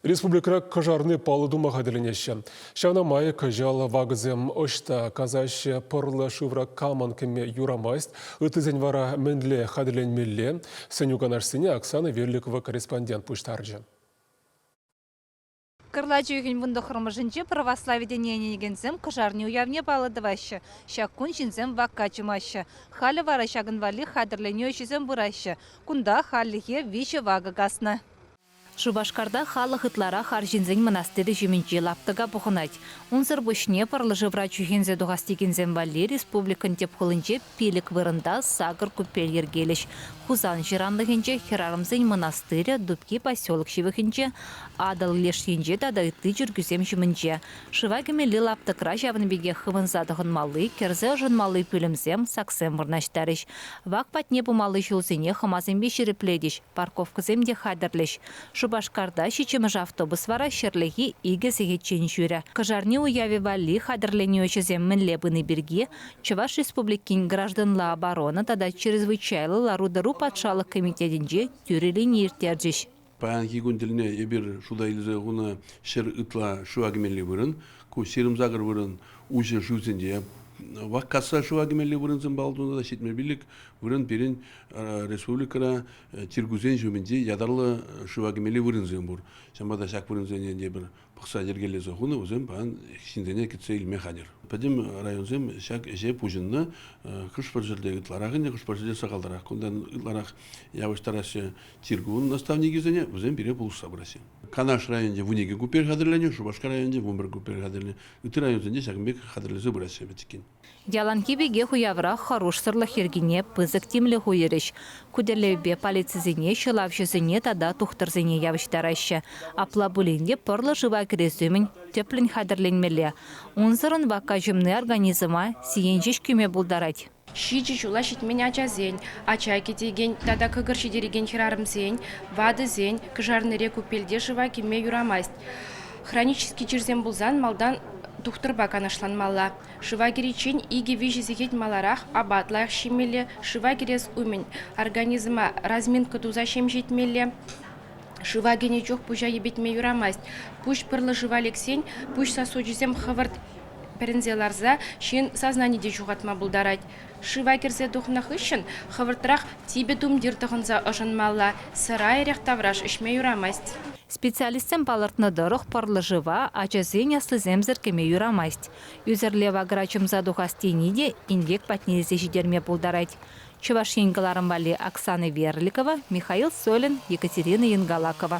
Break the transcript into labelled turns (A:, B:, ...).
A: Республикӑра кӑшарни паллӑ тума хатӗрленеҫҫӗ. Ҫавна май кӑҫал вакӑсем ӑҫта касаҫҫӗ, пӑрлӑ шывра камӑн кӗме юрамасть, ыттисен вара мӗнле хатӗрленмелле? Сӗнӳ-канашсене Оксана Верликова корреспондент пуҫтарчӗ.
B: Кӑрлач уйӑхӗн вунтӑххӑрмӗшӗнче православи тӗнне ӗненекенсем Кӑшарни уявне паллӑ тӑваҫҫӗ. Ҫак кун ҫынсем вакка чӑмаҫҫӗ. Халӗ вара ҫакӑн валли хатӗрленӳ ӗҫӗсем пыраҫҫӗ. Кунта хальлӗхе виҫӗ вакӑ каснӑ. Шупашкарта халӑх ытларах арҫынсен мӑнастирӗ ҫумӗнчи лаптӑка пухӑнать. Унсӑр пуҫне пӑрлӑ шывра чӳхенсе тухас текенсем валли республикӑн тӗп хулинче пилӗк вырӑнта сакӑр купель йӗркелӗҫ. Хусан ҫыранлӑхӗнче хӗрарӑмсен мӑнастирӗ Дубки поселок ҫывӑхӗнче, Атӑл леш енче тата ытти чиркӳсем ҫумӗнче. Шыва кӗмелли лаптӑкра ҫавӑн пекех хывӑнса тӑхӑнмалли, кӗрсе ӑшӑнмалли пӳлӗмсем, саксем вырнаҫтарӗҫ. Вак патне пымалли ҫулсене хӑмасемпе ҫирӗплетӗҫ, парковкӑсем те хатӗрлӗҫ. Шупашкарта ҫиччӗмӗш автобус вара ҫӗрлехи икӗ сехетчен ҫӳрӗ. Кӑшарни уявӗ валли хатӗрленӳ ӗҫӗсем мӗнле пыни пирки Чӑваш Республикин гражданла оборона тата чрезвычайлӑ лару-тӑру патшалӑх комитетӗнче тӳрӗ лини ирттерчӗҫ.
C: Паянхи кун тӗлне эпир шута илсе хунӑ 100 ытла шыва кӗмелли вырӑн. Ку 28 вырӑн уҫӑ шывсенче вак касса шыва кӗмелли вырӑнсем паллӑ тунӑ та 75 вырӑн пирӗн республикӑра чиркӳсен ҫумӗнчи ятарлӑ шыва кӗмелли вырӑнсем пур. Ҫавӑнпа та ҫак вырӑнсене эпир пӑхса йӗркелесе хунӑ, вӗсем паян ҫынсене кӗтсе илме хатӗр. Пӗтӗм районсем ҫак ӗҫе пуҫӑннӑ. Хӑш-пӗр ҫӗрте ытларах ӗнтӗ, хӑш-пӗр ҫӗрте сахалтарах. Кунтан ытларах явӑҫтараҫҫӗ чиркӳ наставникӗсене, вӗсем пире пулӑшса пыраҫҫӗ. Канаш районӗнче 12 купель хатӗрленӗ, Шупашкар районӗнче 11 купель хатӗрленӗ. Ытти районсенче ҫакӑн пек хатӗрлесе пыраҫҫӗ пӗчӗккӗн.
B: Яланхи пекех уявра хӑрушсӑрлӑх йӗркине пысӑк тимлӗх уйӑрӗҫ. Ку тӗллевпе полицисене, ҫӑлавҫӑсене тата тухтӑрсене явӑҫтараҫҫӗ. Апла пулин те пӑрлӑ шыва кӗрес умӗн тӗплӗн хатӗрленмелле. Унсӑрӑн вакка ҫумни организма сиен ҫеҫ кӳме пултарать.
D: Ҫичӗ ҫула ҫитмен ачасен, ача кӗтекен тата кӑкӑр ҫитерекен хӗрарӑмсен, ватӑсен кӑшарнире купельте шыва кӗме юрамасть. Хронический чирсем пулсан малтан тухтӑрпа канашланмалла. Шыва кӗриччен икӗ-виҫӗ сехет маларах апат лайӑх ҫимелле, шыва кӗрес умӗн организма разминка туса ҫемҫетмелле. Шыва кӗнӗ чух пуҫа йӗпетме юрамасть. Пуҫ пӑрлӑ шыва лексен пуҫ сосучӗсем хӑвӑрт пӗрӗнсе ларса ҫын сознание те ҫухатма пултарать. Шыва кӗрсе тухнӑ хыҫҫӑн хӑвӑртрах типӗ тумтир тӑхӑнса ӑшӑнмалла, сӑра-эрех тавраш ӗҫме юрамасть.
B: Специалистсем палӑртнӑ тӑрӑх, пӑрлӑ шыва ачасен аслисемсӗр кӗме юрамасть. Ӳсӗрле вакӑра чӑмса тухас тени те инкек патне илсе ҫитерме пултарать. Чӑваш Ен кӑларӑм валли Оксана Верликова, Михаил Солин, Екатерина Янгалакова.